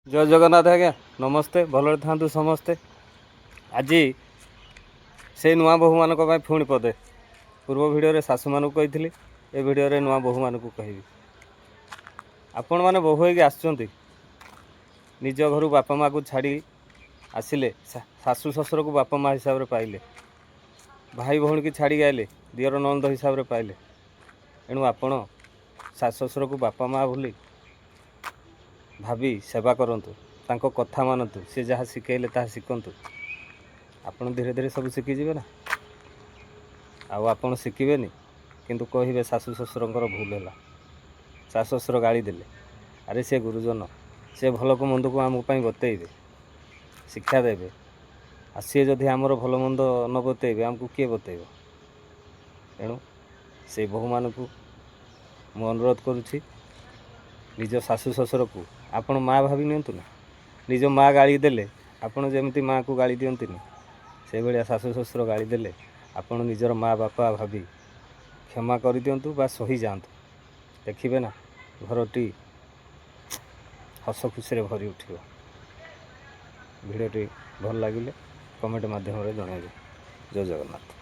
ଜୟ ଜଗନ୍ନାଥ ଆଜ୍ଞା, ନମସ୍ତେ। ଭଲରେ ଥାନ୍ତୁ ସମସ୍ତେ। ଆଜି ସେଇ ନୂଆ ବୋହୂମାନଙ୍କ ପାଇଁ ପୁଣି ପଦେ। ପୂର୍ବ ଭିଡ଼ିଓରେ ଶାଶୁମାନଙ୍କୁ କହିଥିଲି, ଏ ଭିଡ଼ିଓରେ ନୂଆ ବୋହୂମାନଙ୍କୁ କହିବି। ଆପଣମାନେ ବୋହୂ ହେଇକି ଆସୁଛନ୍ତି, ନିଜ ଘରୁ ବାପା ମାଆକୁ ଛାଡ଼ି ଆସିଲେ, ଶାଶୁ ଶ୍ୱଶୁରକୁ ବାପା ମା' ହିସାବରେ ପାଇଲେ, ଭାଇ ଭଉଣୀକି ଛାଡ଼ିକି ଆଇଲେ, ଦିଅର ନଣନ୍ଦ ହିସାବରେ ପାଇଲେ। ଏଣୁ ଆପଣ ଶାଶୁ ଶ୍ୱଶୁରକୁ ବାପା ମା' ବୋଲି ଭାବି ସେବା କରନ୍ତୁ, ତାଙ୍କ କଥା ମାନନ୍ତୁ, ସେ ଯାହା ଶିଖେଇଲେ ତାହା ଶିଖନ୍ତୁ। ଆପଣ ଧୀରେ ଧୀରେ ସବୁ ଶିଖିଯିବେ ନା। ଆଉ ଆପଣ ଶିଖିବେନି, କିନ୍ତୁ କହିବେ ଶାଶୁ ଶ୍ୱଶୁରଙ୍କର ଭୁଲ ହେଲା, ଶାଶୁ ଶ୍ୱଶୁର ଗାଳି ଦେଲେ। ଆରେ, ସେ ଗୁରୁଜନ, ସେ ଭଲକୁ ମନ୍ଦକୁ ଆମ ପାଇଁ ବତେଇବେ, ଶିକ୍ଷା ଦେବେ। ଆଉ ସିଏ ଯଦି ଆମର ଭଲ ମନ୍ଦ ନ ବତେଇବେ, ଆମକୁ କିଏ ବତେଇବ? ଏଣୁ ସେଇ ବୋହୂମାନଙ୍କୁ ମୁଁ ଅନୁରୋଧ କରୁଛି, ନିଜ ଶାଶୁ ଶ୍ୱଶୁରକୁ ଆପଣ ମା' ଭାବି ନିଅନ୍ତୁ ନା। ନିଜ ମା' ଗାଳି ଦେଲେ ଆପଣ ଯେମିତି ମାଆକୁ ଗାଳି ଦିଅନ୍ତିନି, ସେଇଭଳିଆ ଶାଶୁ ଶ୍ୱଶୁର ଗାଳି ଦେଲେ ଆପଣ ନିଜର ମା' ବାପା ଭାବି କ୍ଷମା କରିଦିଅନ୍ତୁ ବା ସହିଯାଆନ୍ତୁ। ଦେଖିବେ ନା, ଘରଟି ହସ ଖୁସିରେ ଭରି ଉଠିବ। ଭିଡ଼ିଓଟି ଭଲ ଲାଗିଲେ କମେଣ୍ଟ ମାଧ୍ୟମରେ ଜଣାଇବେ। ଜୟ ଜଗନ୍ନାଥ।